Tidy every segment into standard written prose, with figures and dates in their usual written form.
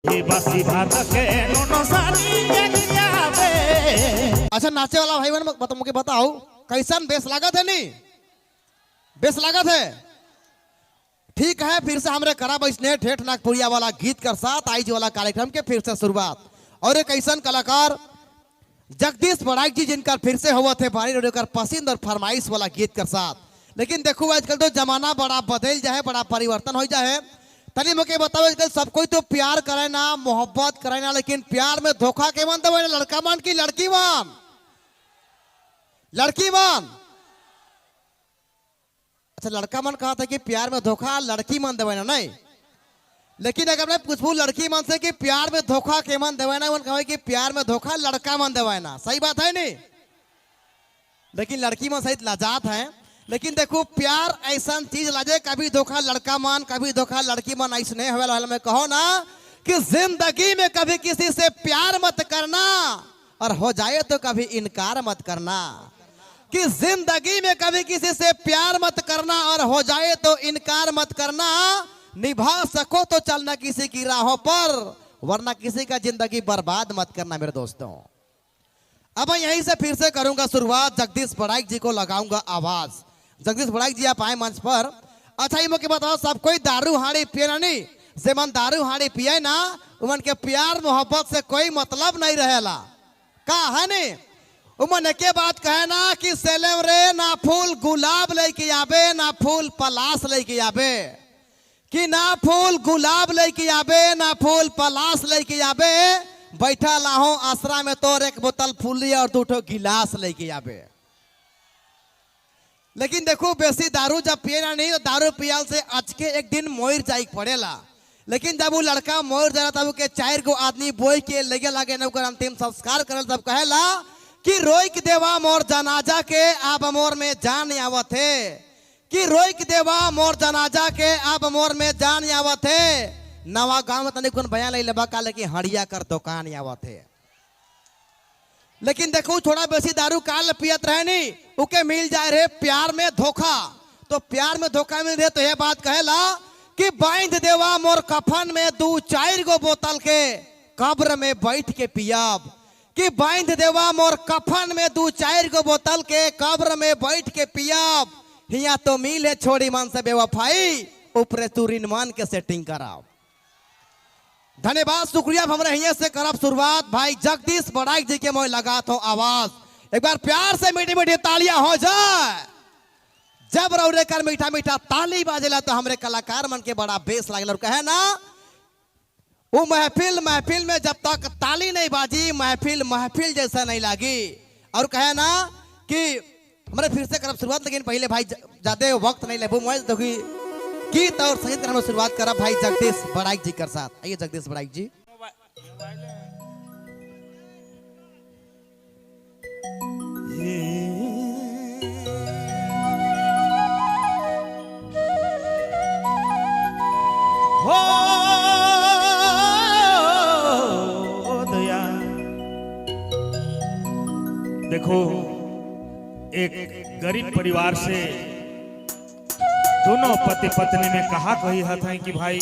हे बासी भात के नोनो सानी के खियावे। अच्छा, नाचे वाला भाई बहन, मुझे बताओ, कैसन बेस लागत है? नी बेस लागत है? ठीक है, फिर से हमरे करा इसने ठेठ नागपुरिया वाला गीत कर साथ आईजी वाला कार्यक्रम के फिर से शुरुआत। और एक ऐसा कलाकार जगदीश बड़ाइक जी, जिनका फिर से हुआ थे भारी रेडियो कर पसंद और फरमाइश वाला गीत कर साथ। लेकिन देखो, आजकल तो जमाना बड़ा बदल जाए, बड़ा परिवर्तन हो जाए। तनी मुझे बताओ, आजकल सब कोई तो प्यार करे ना, मोहब्बत करे ना, लेकिन प्यार में धोखा के मन दे? लड़का मान की लड़की मान? लड़की मान। अच्छा, लड़का मन कहा था कि प्यार में धोखा लड़की मन देवे ना, नहीं। लेकिन अगर मैं पूछूं लड़की मन से कि प्यार में धोखा के मन देवे ना, मन कहे कि प्यार में धोखा लड़का मन देवे ना। सही बात है नहीं? लेकिन लड़की मन सहित लजात है। लेकिन देखो, प्यार ऐसा चीज लाजे, कभी धोखा लड़का मान, कभी धोखा लड़की मन, ऐसा नहीं हुआ। में कहो ना कि जिंदगी में कभी किसी से प्यार मत करना और हो जाए तो कभी इनकार मत करना। कि जिंदगी में कभी किसी से प्यार मत करना और हो जाए तो इनकार मत करना। निभा सको तो चलना किसी की राहों पर, वरना किसी का जिंदगी बर्बाद मत करना मेरे दोस्तों। अब मैं यहीं से फिर से करूंगा शुरुआत। जगदीश बड़ाइक जी को लगाऊंगा आवाज। जगदीश बड़ाइक जी, आप आए मंच पर। अच्छा, ये मुझे बताओ, सब कोई दारू हाड़ी पिए ना? नहीं, से मन दारू हाड़ी पिए ना, उमन के प्यार मोहब्बत से कोई मतलब नहीं रहेला का है? नहीं, उमन के बात कहे ना कि सेलेम रे, ना फूल गुलाब लेके आबे, ना फूल पलास लेके आबे। कि ना फूल गुलाब लेके आबे, ना फूल पलास लेके आबे, बैठा लाहो आसरा में तोर एक बोतल फूली और दो ठो गिलास लेके आबे। लेकिन देखो, बेसी दारू जब पिए ना नहीं, तो दारू पियाल से अचके एक दिन मोर जाए पड़ेला। लेकिन जब वो लड़का मोर जाला, तब के चार गो आदमी बोई के लगे लागे न ओकर अंतिम संस्कार करल, तब कहेला कि रोक देवा मोर जनाजा के, अब मोर में जान आवत है। कि रोक देवा मोर जनाजा के, अब मोर में जान आवत है। नवा गांव में तनिक बयान ले लेबा का, लेकिन हड़िया कर दुकान आवत है। लेकिन देखो, थोड़ा बेसी दारू काल पियत रहे नहीं, उके मिल जाए रे प्यार में धोखा। तो प्यार में धोखा मिल रहे तो यह बात कहेला कि बांध देवा मोर कफन में दू चार गो बोतल के, कब्र में बैठ के पियाब। कि बांध देवा मोर कफन में दू चार गो बोतल के, कब्र में बैठ के पियाब। हिया तो मिल है छोड़ी मन से बेवफाई, ऊपरे तू मान के सेटिंग कराओ। धन्यवाद, शुक्रिया। हमरा हिया से करब शुरुआत। भाई जगदीश बड़ाइक जी के मोह लगात हो आवाज। एक बार प्यार से मीठी मीठी तालियां हो जाए। जब रौरे कर मीठा मीठा ताली बाजेला तो हमरे कलाकार मन के बड़ा बेस लागल। और कहे ना, वो महफिल महफिल में जब तक ताली नहीं बाजी, महफिल महफिल जैसा नहीं लागी। और कहे ना कि हमारे फिर से करब शुरुआत, लेकिन पहले भाई ज्यादा वक्त नहीं लेबू मोबाइल तो गीत और संगीत हम शुरुआत करब भाई जगदीश बड़ाइक जी के साथ। आइए जगदीश बड़ाइक जी। हो दया, देखो, एक गरीब परिवार से दोनों पति पत्नी में कहा कही हत है कि भाई,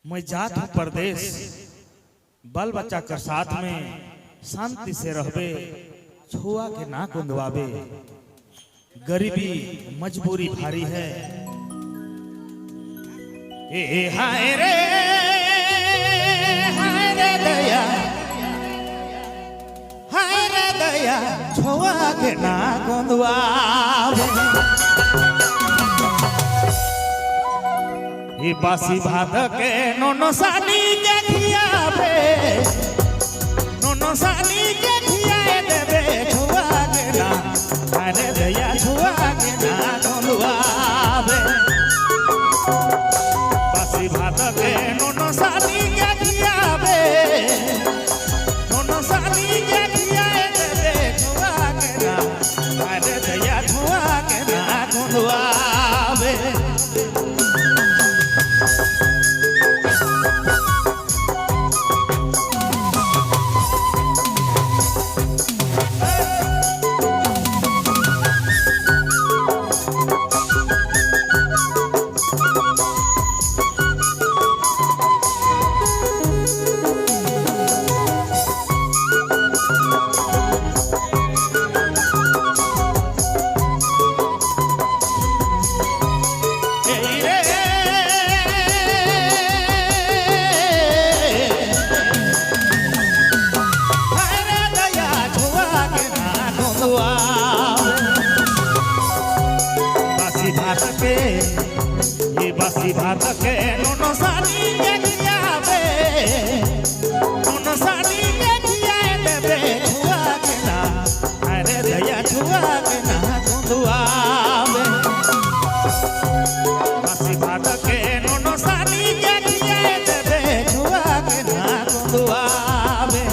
मैं जात हूं परदेश, बाल बच्चा कर साथ में शांति से रहबे, छुआ के ना गुंदवाबे, गरीबी मजबूरी भारी है। ए हाय रे, हाय रे दया, हाय रे दया, छुआ के ना गुंदवाबे। ए बासी भात के नोनो सानी के खियाबे, नोनो सानी के खियाए देबे, छुआ के ना, अरे दया, छुआ के ना गुंदवाबे। बासी भात के नोनो सानी के खियाबे, नोनो सानी के खियाए देबे, छुआ के ना, अरे दया, छुआ के ना गुंदवाबे। भात के नोनो सानी के खियाबे, नोनो सानी के खियाए देबे छुआ के ना, अरे दया छुआ के ना गुंदुआवे। बासी भात के नोनो सानी के खियाए देबे छुआ के ना गुंदुआवे।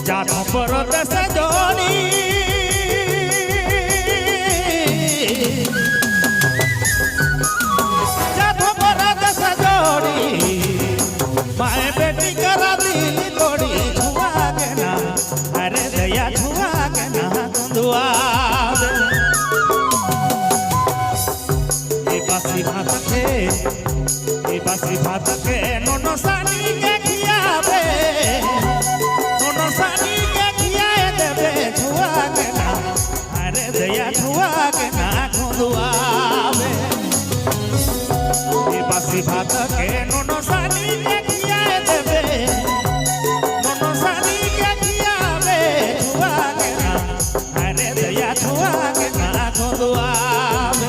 जाता परदेस जोड़ी, जाता परदेस जोड़ी, माए बेटी करा दिल तोड़ी छुआ के ना, अरे दया छुआ के ना गुंदुआवे। ए बासी भात के, ए बासी भात के नोनो सानी के खियाबे, नोनो सानी के खियाए देबे छुआ के ना, अरे दया छुआ के ना गुंदुआवे। ए बासी भात के नोनो सानी के खियाए देबे, नोनो सानी के खियाबे छुआ के ना, अरे दया छुआ के ना गुंदुआवे।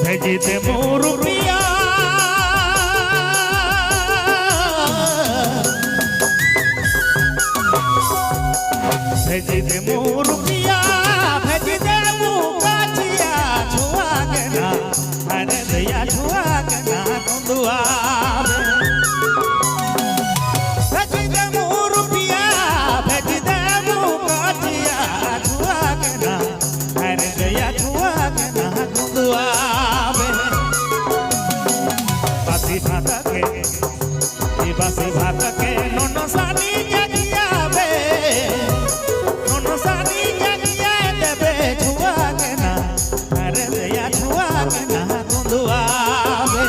भेजी दे रुपया, भेजी दे रुपया, भेजी दे काचिया छुआ के ना, अरे दया छुआ के ना गुंदुआवे। भेजी दे रुपया, भेजी दे काचिया छुआ के ना, अरे दया छुआ के ना गुंदुआवे। बासी भात के, ए बासी भात के नोनो सानी के खियाबे, नोनो सानी के खियाए देबे छुआ के ना, अरे दया छुआ के ना गुंदुआवे।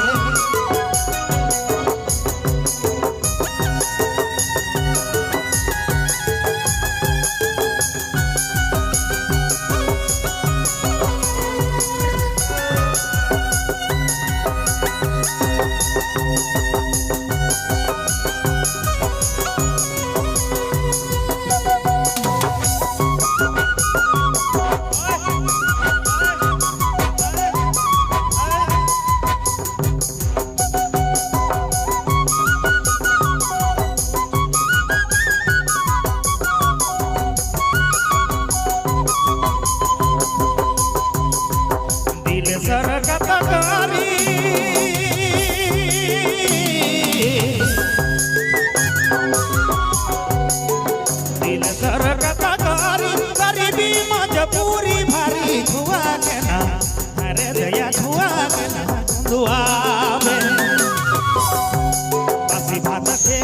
दिल सरकत कारी, दिल सरकत कारी, गरीबी मजबूरी भारी छुआ के ना, अरे दया छुआ के ना गुंदुआवे। बासी भात के,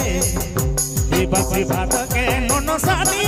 ए बासी भात के नोनो सानी